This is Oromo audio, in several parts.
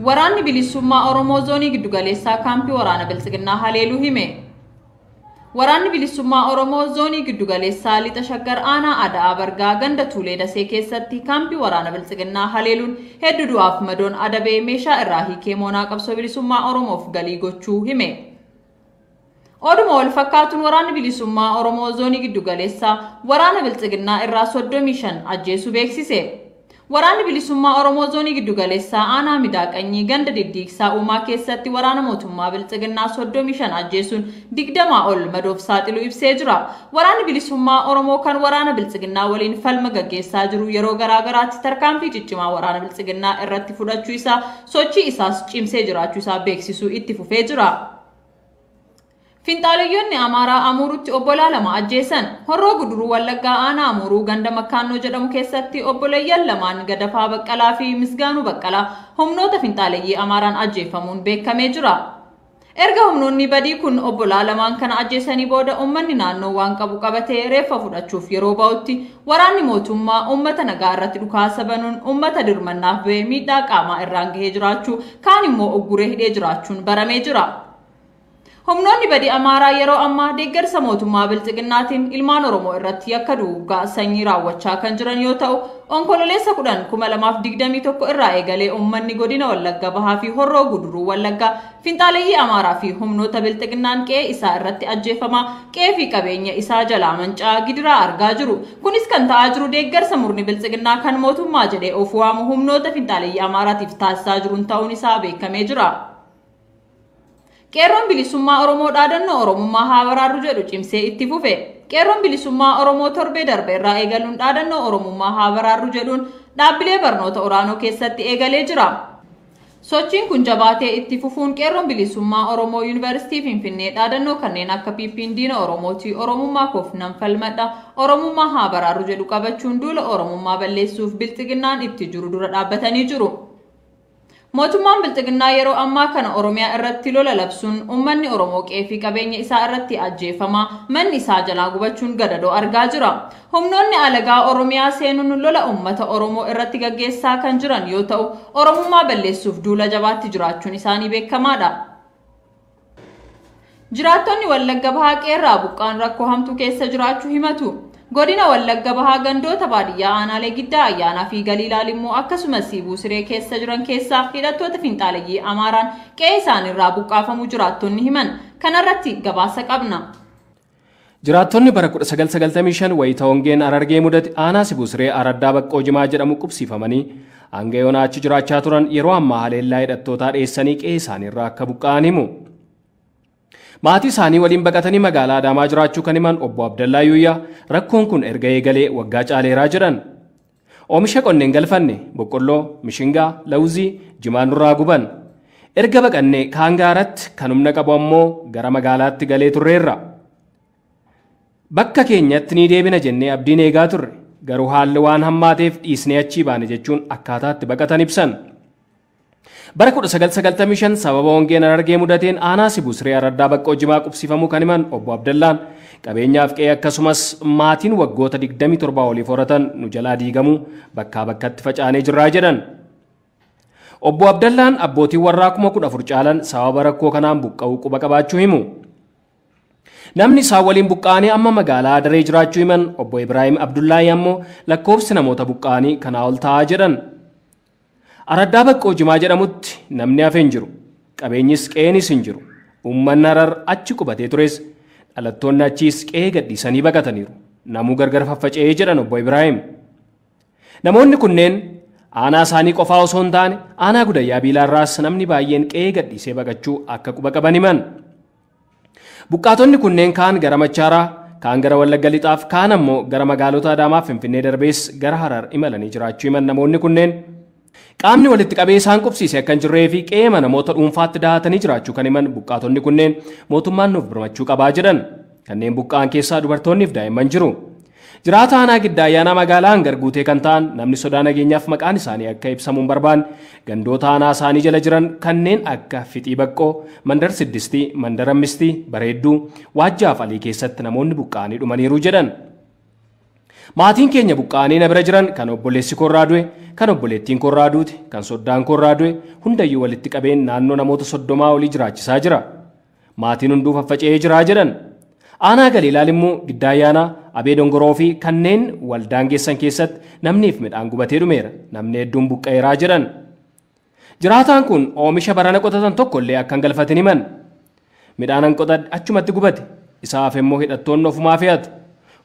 Waraanni Bilisummaa Oromoo Zoonii Giddugaleessaa kaampii waraana Biltsiginnaa haleeluu hime. Waraanni Bilisummaa Oromoo Zoonii Giddugaleessaa Lixa Shaggar Aanaa Ada'aa Bargaa ganda Tuulee Dasee keessatti kaampii waraana Biltsiginnaa haleeluun hedduu du'aaf madoon adabee meeshaa irraa hiikee moonaa qabsoo bilisummaa Oromoof galii gochuu hime. Oduma wal fakkaatuun waraanni Bilisummaa Oromoo Zoonii Giddugaleessaa waraana Biltsiginnaa irraa 35 ajjeesuu beeksise. Waraanni Bilisummaa Oromoo Zoonii Giddugaleessaa Aanaa Midaaqanyii ganda Diddiigsaa Uumaa keessatti waraana mootummaa Biltsiginnaa 35 ajjeesuun 20 ol madoof saaxiluu ibsee jira. Waraanni Bilisummaa Oromoo kan waraana Biltsiginnaa waliin falma gaggeessaa jiru yeroo garaagaraatti tarkaanfii ciccimaa waraana Biltsiginnaa irratti fudhachuu isaa sochii isaas cimsee jiraachuu isaa beeksisuu itti fufee jira. Finxaaliyyoonni Amaaraa Amuurutti obbolaa lama ajjeesan. Horroo Guduruu Wallaggaa Aanaa Amuuruu ganda Makkaannoo jedhamu keessatti obboleeyyan lamaan Gadafaa Baqqalaa fi Misgaanuu Baqqalaa humnoota finxaaleyyii Amaaraan ajjeefamuun beekamee jira. Erga humnoonni badii kun obbolaa lamaan kana ajjeesanii booda uummanni naannoo waan qabu qabatee reeffa fudhachuuf yeroo ba'utti waraanni mootummaa uummata nagaa irratti dhukaasa banuun uummata dirmannaaf ba'ee miidhaa qaamaa irraan gahee jiraachuu kaan immoo ogguree hidhee jiraachuun baramee jira. Humnoonni badii Amaaraa yeroo ammaa deeggarsa mootummaa Biltsiginnaatiin ilmaan Oromoo irratti yakka duguuggaa sanyii raawwachaa kan jiran yoo ta'u, Onkololeessa 10, 2021 irraa eegalee uummanni godina Wallagga Bahaa fi Horroo Guduruu Wallaggaa finxaaleyyii Amaaraa fi humnoota Biltsiginnaan qe'ee isaa irratti ajjeefamaa qe'ee fi qabeenya isaa jalaa manca'aa gidiraa argaa jiru. Kunis kan ta'aa jiru deeggarsa murni Biltsiginnaa kan mootummaa jedhee of waamu humnoota finxaaleyyii Amaaraatiif taasisaa jiruun ta'uun isaa beekamee jira. Qeerroon Bilisummaa Oromoo dhaadannoo Oromummaa haa baraarru jedhu cimsee itti fufe. Qeerroon Bilisummaa Oromoo torbee darbe irraa eegaluun dhaadannoo Oromummaa haa baraarru jedhuun dhaabbilee barnoota olaanoo keessatti eegalee jira. Sochiin kun jabaatee itti fufuun Qeerroon Bilisummaa Oromoo Yuunivarsiitii Finfinnee dhaadannoo kanneen akka PP'n diina Oromootii, Oromummaa koof nan falmadha, Oromummaa haa baraarru jedhu qabachuun duula Oromummaa balleessuuf Biltsiginnaan itti jiru dura dhaabbatanii jiru. Mootummaan Biltsiginnaa yeroo ammaa kana Oromiyaa irratti lola labsuun uummanni Oromoo qe'ee fi qabeenya isaa irratti ajjeefamaa manni isaa jalaa gubachuun gadadoo argaa jira. Humnoonni alagaa Oromiyaa seenuun lola uummata Oromoo irratti gaggeessaa kan jiran yoo ta'u, Oromummaa balleessuuf duula jabaatti jiraachuun isaanii beekamaadha. Jiraattonni Wallagga Bahaa qeerraa buqqaan rakkoo hamtuu keessa jiraachuu himatu. Godina Wallagga Bahaa gandoota baadiyyaa aanaalee Giddaa Ayyaanaa fi Galiilaa Limmoo akkasumas Siibuu Siree keessa jiran keessaa hidhattoota finxaaleyyii Amaaraan qe'ee isaaniirraa buqqaafamuu jiraattonni himan. Kanarratti gabaasa qabna. Jiraattonni bara 1995 wayita hongeen Harargee mudate aanaa Sibuu Siree Araddaa Baqqoo Jimaa jedhamu qubsiifamanii hanga yoonaa achi jiraachaa turan yeroo ammaa haleellaa hidhattootaa dheessanii qe'ee isaaniirraa akka buqqa'an himu. Maatii isaanii waliin baqatanii magaalaa Adaamaa jiraachuu kan himan obbo Abdallaa Yuuyyaa rakkoon kun erga eegalee waggaa caaleeraa jedhan. Oomisha qonneen galfanne boqqolloo, mishingaa, lawuzii, jimaa nurraa guban. Erga baqannee kaan gaaratti kan humna qabu ammoo gara magaalaatti galee turreerra. Bakka keenyatti ni deebina jennee abdiin eegaa turre. Garuu haalli waan hammaateef dhiisnee achii baane jechuun akkaataatti baqatan ibsan. Bara 1995 sababa hongeen Harargee mudateen aanaa Sibuu Siree Araddaa Baqqoo Jimaa qubsiifamuu kan himan obbo Abdallaan qabeenyaaf qe'ee akkasumas maatiin waggoota 27 oliif horatan nu jalaa diigamuu bakkaa bakkatti facaanee jirraa jedhan. Obbo Abdallaan abbootiin warraa 14,000 caalan sababa rakkoo kanaan buqqa'uu quba qabaachuu himu. Namni isaan waliin buqqa'anii amma magaalaa Adaree jiraachuu himan obbo Ibraahim Abdullaahi ammoo lakkoofsi namoota buqqa'anii kanaa ol ta'aa jedhan. Araddaa Baqqoo Jimaa jedhamutti namni hafe hin jiru. Qabeenyis qe'eenis hin jiru. Uummanni Harar achi qubatee tures dhalattoonni achiis qe'ee gadhiisanii baqataniiru. Namuu gargar faffaca'ee jedhan obbo Ibraahim. Namoonni kunneen aanaa isaanii qofaa osoo hin taane aanaa Gudayyaa Biilaarraas namni baay'een qe'ee gadhiisee baqachuu akka quba qaban himan. Buqqaatonni kunneen kaan gara Machaaraa, kaan gara Wallagga Lixaaf, kaan ammoo gara magaalota Adaamaa Finfinnee darbees gara Harar imalanii jiraachuu himan namoonni kunneen. Qaamni walitti qabee isaan qubsiise akka hin jirree fi qe'ee namoota dhuunfaatti dahatanii jiraachuu kan himan buqqaatonni kunneen mootummaan nuuf birmachuu qabaa jedhan. Kanneen buqqa'an keessaa dubartoonni fi daa'imman jiru. Jiraata aanaa Giddaa Ayyaanaa magaalaa Hangar Guutee kan ta'an namni sodaa nageenyaaf maqaan isaanii akka ibsamu hin barbaanne gandoota aanaa isaanii jala jiran kanneen akka Fixii Baqqoo, Mandar Siddistii, Mandar Ammistii, Bareedduu, Waajjaa fi Alii keessatti namoonni buqqa'anii dhumaniiru jedhan. Maatiin keenya buqqa'anii na bira jiran kan obboleessi korraa du'e, kan obboleettiin korraa duute, kan soddaan korraa du'e hundayyuu walitti qabeen naannoo namoota 30 olii jiraachisaa jira. Maatiin hunduu faffaca'ee jiraa jedhan. Aanaa Galiilaal immoo Giddaa Ayyaanaa, Abee Dongoroo fi kanneen waldaan geessan keessatti namniif midhaan gubatee dhumeera. Namni hedduun buqqa'eeraa jedhan. Jiraataan kun oomisha barana qotatan tokko illee akka hin galfatin himan. Midhaan an qotadhe achumatti gubate. Isaaf immoo hidhattoonni ofumaa fe'atu.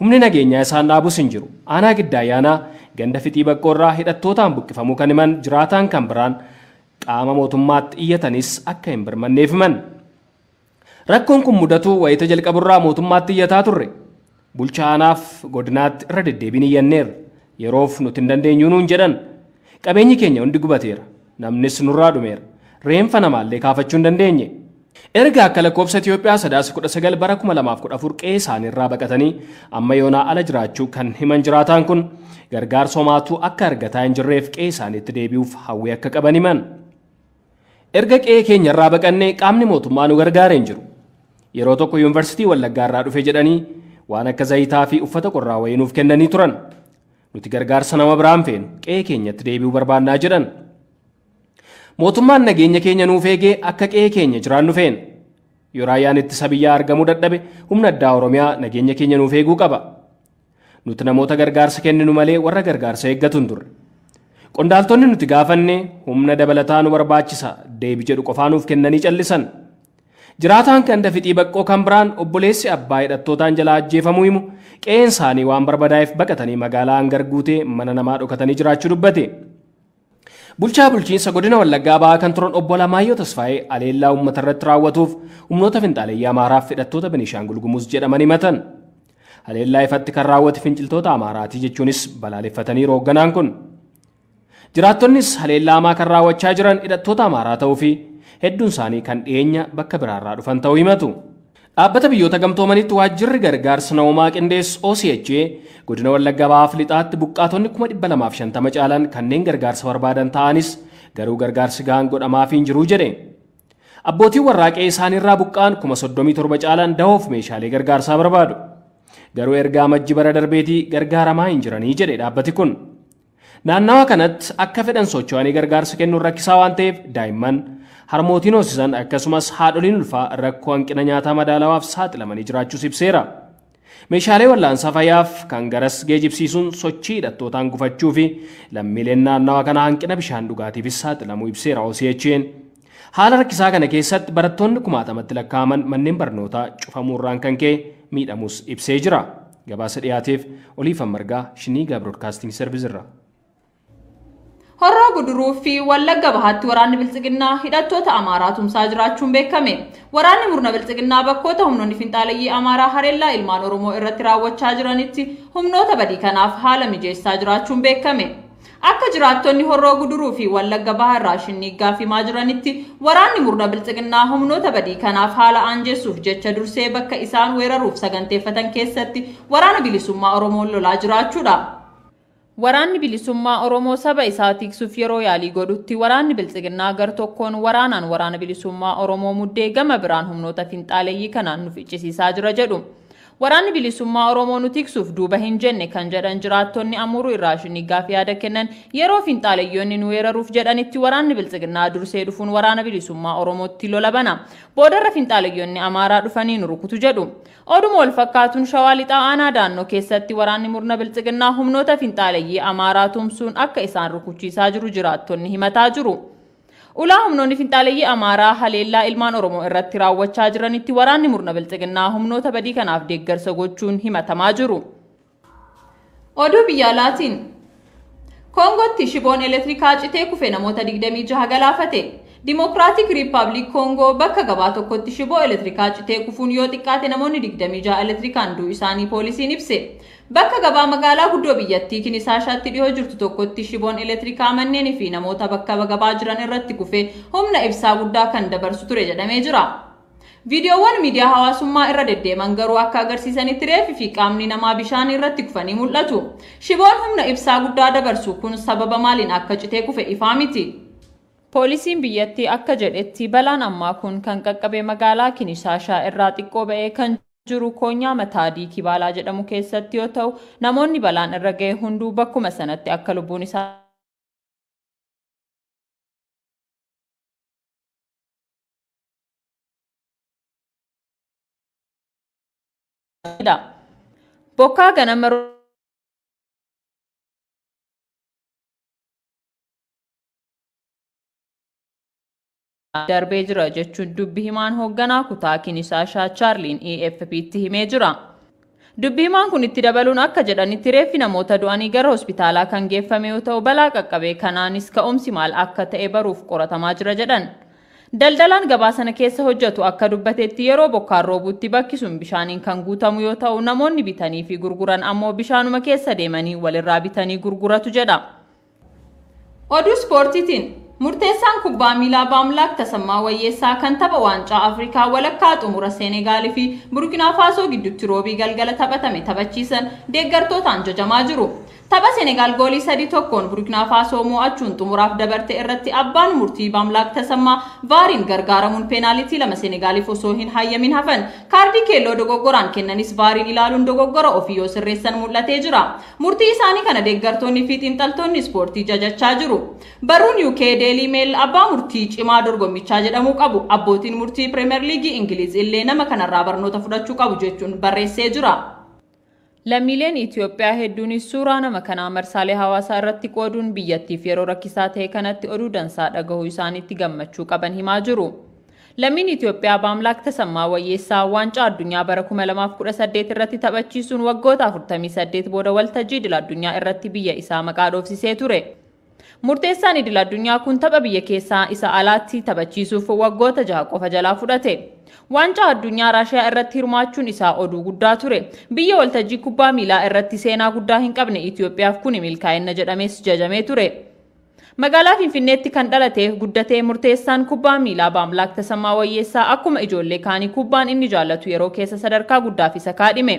Humni nageenyaa isaan dhaabus hin jiru. Aanaa Giddaa Ayyaanaa ganda Fixii Baqqoorraa hidhattootaan buqqifamuu kan himan jiraataan kan biraan qaama mootummaatti iyyatanis akka hin birmanneef himan. Rakkoon kun mudatu wayita jalqaburraa mootummaatti iyyataa turre. Bulchaa aanaaf godinaatti irra deddeebiin iyyanneerra. Yeroof nuti hin dandeenyu nuun jedhan. Qabeenyi keenya hundi gubateera. Namnis nurraa dhumeera. Reenfa namaallee kaafachuu hin dandeenye. Erga akka lakkoofsa Itoophiyaa sadaasa 19 bara 2014 qe'ee isaaniirraa baqatanii amma yoonaa ala jiraachuu kan himan jiraataan kun gargaarsa homaatuu akka argataa hin jirreef qe'ee isaaniitti deebi'uuf hawwii akka qaban himan. Erga qe'ee keenyarraa baqannee qaamni mootummaa nu gargaaree hin jiru. Yeroo tokko yuunivarsiitii Wallaggaa irraa dhufe jedhanii waan akka zayitaa fi uffata qorraa wayii nuuf kennanii turan. Nuti gargaarsa nama biraan feenu qe'ee keenyatti deebi'uu barbaannaa jedhan. Mootummaan nageenya keenya nuuf eegee akka qe'ee keenya jiraannu feena. Yoo raayyaan ittisa biyyaa argamuu dadhabe humna addaa Oromiyaa nageenya keenya nuuf eeguu qaba. Nuti namoota gargaarsa kenninu malee warra gargaarsa eeggatu hin turre. Qondaaltonni nuti gaafanne humna dabalataa nu barbaachisa deebi jedhu qofaa nuuf kennanii callisan. Jiraataan ganda Fixii Baqqoo kan biraan obboleessi abbaa hidhattootaan jalaa ajjeefamuu himu qe'een isaanii waan barbadaa'eef baqatanii magaalaa Hangar guutee mana namaa dhokatanii jiraachuu dubbate. Bulchaa bulchiinsa godina Wallaggaa Bahaa kan turan obbo Alamaayyoo Tasfaayee aleellaa uummata irratti raawwatuuf humnoota finxaaleeyyii Amaaraaf hidhattoota Beniishaangul Gumuz jedhaman himatan. Aleellaa ifatti kan raawwate finciltoota Amaaraatii jechuunis balaaleffatanii hoogganaan kun. Jiraattonnis haleellaa hamaa kan raawwachaa jiran hidhattoota Amaaraa ta'uu fi hedduun isaanii kan dhiyeenya bakka biraarraa dhufan ta'uu himatu. Dhaabbata biyyoota gamtoomanitti waajjirri gargaarsa namoomaa qindeessu OCHA godina Wallaggaa Bahaa fi Lixaatti buqqaatonni 250 caalan kanneen gargaarsa barbaadan ta'anis garuu gargaarsi gahaan godhamaafii hin jiru jedhe. Abbootiin warraaqee isaaniirraa buqqa'an 37 caalan dahoof meeshaalee gargaarsaa barbaadu. Garuu ergaa majji bara darbeetii gargaaramaa hin jiranii jedhe dhaabbati kun. Naannawa kanatti akka fedhan socho'anii gargaarsa kennuun rakkisaa waan ta'eef daa'imman harmootiin hoosisan akkasumas haadholiin ulfaa rakkoo hanqina nyaataa madaalawaaf saaxilamanii jiraachuus ibseera. Meeshaalee wal'aansaa fayyaaf kan garas geejibsiisuun sochii hidhattootaan gufachuu fi lammiileen naannawa kanaa hanqina bishaan dhugaatiifis saaxilamuu ibseera OCHA'n. Haala rakkisaa kana keessatti barattoonni kumaatamatti lakkaa'aman manneen barnootaa cufamuurraan kan ka'e miidhamus ibsee jira. Gabaasa dhiyaateef Oliifan Margaa Shiniigaa Broadcasting Service irraa. Horroo Guduruu fi Wallagga Bahaatti waraanni Biltsiginnaa hidhattoota Amaaraa tumsaa jiraachuun beekame. Waraanni murna Biltsiginnaa bakkoota humnoonni finxaaleyyii Amaaraa hareellaa ilmaan Oromoo irratti raawwachaa jiranitti humnoota badii kanaaf haala mijeessaa jiraachuun beekame. Akka jiraattonni Horroo Guduruu fi Wallagga Bahaa irraa Shinniiggaa himaa jiranitti waraanni murna Biltsiginnaa humnoota badii kanaaf haala aanjessuuf jecha dursee bakka isaan weeraruuf saganteeffatan keessatti waraana bilisummaa Oromoon lolaa jiraachuudha. Waraanni bilisummaa Oromoo saba isaa tiksuuf yeroo yaalii godhutti waraanni Biltsiginnaa gar tokkoon waraanaan waraana bilisummaa Oromoo muddee gama biraan humnoota finxaaleyyii kanaan nu ficcisiisaa jira jedhu. Waraanni bilisummaa Oromoo nu tiksuuf duuba hin jenne kan jedhan jiraattonni Amuruu irraa Shinniiggaaf yaada kennan yeroo finxaaleyyoonni nu weeraruuf jedhanitti waraanni Biltsiginnaa dursee dhufuun waraana bilisummaa Oromootti lola bana. Boodarra finxaaleyyoonni Amaaraa dhufanii nu rukutu jedhu. Oduma wal fakkaatuun Shawaa Lixaa aanaa Daannoo keessatti waraanni murna Biltsiginnaa humnoota finxaaleyyii Amaaraa tumsuun akka isaan rukuchiisaa jiru jiraattonni himataa jiru. Ulaa humnoonni finxaaleyyii Amaaraa haleellaa ilmaan Oromoo irratti raawwachaa jiranitti waraanni murna Biltsiginnaa humnoota badii kanaaf deeggarsa gochuun himatamaa jiru. Oduu biyya alaatiin Koongootti shiboon elektirikaa citee kufe namoota 26 galaafate. Dimokiraatik Riippaabilik Koongoo bakka gabaa tokkotti shiboo elektirikaa citee kufuun yoo xiqqaate namoonni 26 elektirikaan du'uu isaanii poolisiin ibse. Bakka gabaa magaalaa guddoo biyyattii Kinisaashaatti dhiyoo jirtu tokkotti shiboon elektirikaa manneenii fi namoota bakka gabaa jiran irratti kufe humna ibsaa guddaa kan dabarsu ture jedhamee jira. Viidiyoowwan miidiyaa hawaasummaa irra deddeeman garuu akka agarsiisanitti reeffi fi qaamni namaa bishaan irratti kufanii mul'atu. Shiboon humna ibsaa guddaa dabarsu kun sababa maaliin akka citee kufe ifaa miti. Poolisiin biyyattii akka jedhetti balaan ammaa kun kan qaqqabe magaalaa Kinisaashaa irraa xiqqoo ba'ee kan Jiru koonyaa Mataadii Kibaalaa jedhamu keessatti yoo ta'u, namoonni balaan irra ga'e hunduu bakkuma sanatti akka lubbuun isaa Bokkaa ganama darbee jira jechuun dubbi himaan hoogganaa kutaa Kinishaashaa Chaarliin AFP'tti himee jira. Dubbi himaan kun itti dabaluun akka jedhanitti reeffi namoota du'anii gara hospitaalaa kan geeffame yoo ta'u, balaa qaqqabee kanaanis ka'umsi maal akka ta'e baruuf qoratamaa jira jedhan. Daldalaan gabaa sana keessa hojjetu akka dubbatetti yeroo bokkaan roobutti bakki sun bishaaniin kan guutamu yoo ta'u, namoonni bitanii fi gurguran ammoo bishaanuma keessa deemanii walirraa bitanii gurguratu jedha. Oduu ispoortiitiin murteessaan kubbaa miilaa Baamlaak Tasammaa Wayyeessaa kan tapha waancaa Afrikaa walakkaa xumura Seenegaalii fi Burkinaa Faasoo gidduutti roobii galgala taphatame taphachiisan deeggartootaan jajamaa jiru. Tapha Senegaal goolii 3-1 Burkinaa Faasoo mo'achuun xumuraaf dabarte irratti abbaan murtii Baamlaak Tasammaa vaariin gargaaramuun peenaalitii 2 Senegaaliif osoo hin hayyamin hafan. Kaardii keelloo dogoggoraan kennanis vaariin ilaaluun dogoggora ofii yoo sirreessan mul'atee jira. Murtii isaanii kana deeggartoonni fi xiinxaltoonni ispoortii jajachaa jiru. Barruun UK Daily Mail abbaa murtii cimaa dorgommichaa jedhamuu qabu. Abbootiin murtii Premier League Ingiliiz illee nama kanarraa barnoota fudhachuu qabu jechuun barreessee jira. Lammiileen Itoophiyaa hedduunis suuraa nama kanaa marsaalee hawaasaa irratti qooduun biyyattiif yeroo rakkisaa ta'e kanatti oduu dansaa dhagahuu isaaniitti gammachuu qaban himaa jiru. Lammiin Itoophiyaa Baamlaak Tasammaa Wayyeessaa waancaa addunyaa bara 2018 irratti taphachiisuun waggoota 48 booda waltajjii idil addunyaa irratti biyya isaa maqaa dhoofsisee ture. Murteessaan idil addunyaa kun tapha biyya keessaa isa alaatti taphachiisuuf waggoota 6 qofa jalaa fudhate. Waancaa addunyaa Raashiyaa irratti hirmaachuun isaa oduu guddaa ture. Biyya waltajjii kubbaa miilaa irratti seenaa guddaa hin qabne Itoophiyaaf kuni milkaa'ina jedhamees jajamee ture. Magaalaa Finfinneetti kan dhalatee guddatee murteessaan kubbaa miilaa Baamlaak Tasammaa Wayyeessaa akkuma ijoollee kaanii kubbaan inni jaallatu yeroo keessa sadarkaa guddaaf isa kaadhime.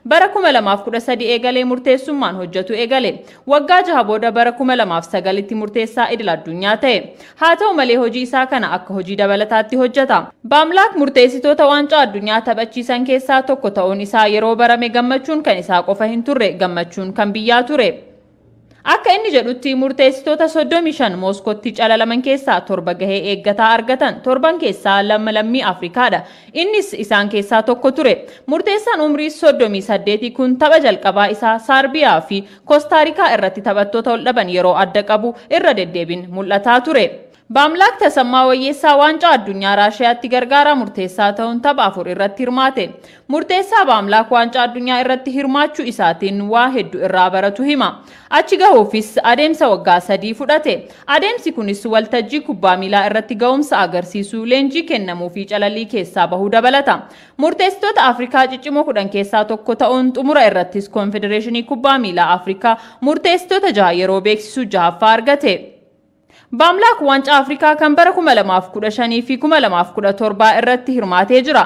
Bara 2013 eegalee murteessummaan hojjetu eegale. Waggaa 6 booda bara 2009tti murteessaa idil addunyaa ta'e. Haa ta'u malee hojii isaa kana akka hojii dabalataatti hojjeta. Baamlaak murteessitoota waancaa addunyaa taphachiisan keessaa tokko ta'uun isaa yeroo barame gammachuun kan isaa qofa hin turre, gammachuun kan biyyaa ture. Akka inni jedhutti murteessitoota 35 Mooskootti calalaman keessaa 7 gahee eeggataa argatan, 7 keessaa 2 lammii Afrikaadha. Innis isaan keessaa tokko ture. Murteessaan umrii 38 kun tapha jalqabaa isaa Saarbiyaa fi Koostaarikaa irratti taphattoota ol dhaban yeroo adda qabu irra deddeebiin mul'ataa ture. Baamlaak Tasammaa Wayyeessaa waancaa addunyaa Raashiyaatti gargaaraa murteessaa ta'uun tapha 4 irratti hirmaate. Murteessaa Baamlaak waancaa addunyaa irratti hirmaachuu isaatiin waa hedduu irraa baratu hima. Achi gahuufis adeemsa waggaa 3 fudhate. Adeemsi kunis waltajjii kubbaa miilaa irratti ga'umsa agarsiisuu, leenjii kennamuu fi calallii keessaa bahuu dabalata. Murteessitoota Afrikaa ciccimoo 10 keessaa tokko ta'uun xumura irrattis Koonfedereeshinii Kubbaa Miilaa Afrikaa murteessitoota 6 yeroo beeksisu 6ffaa argate. Baamlaak waancaa Afrikaa kan bara 2015 fi 2017 irratti hirmaatee jira.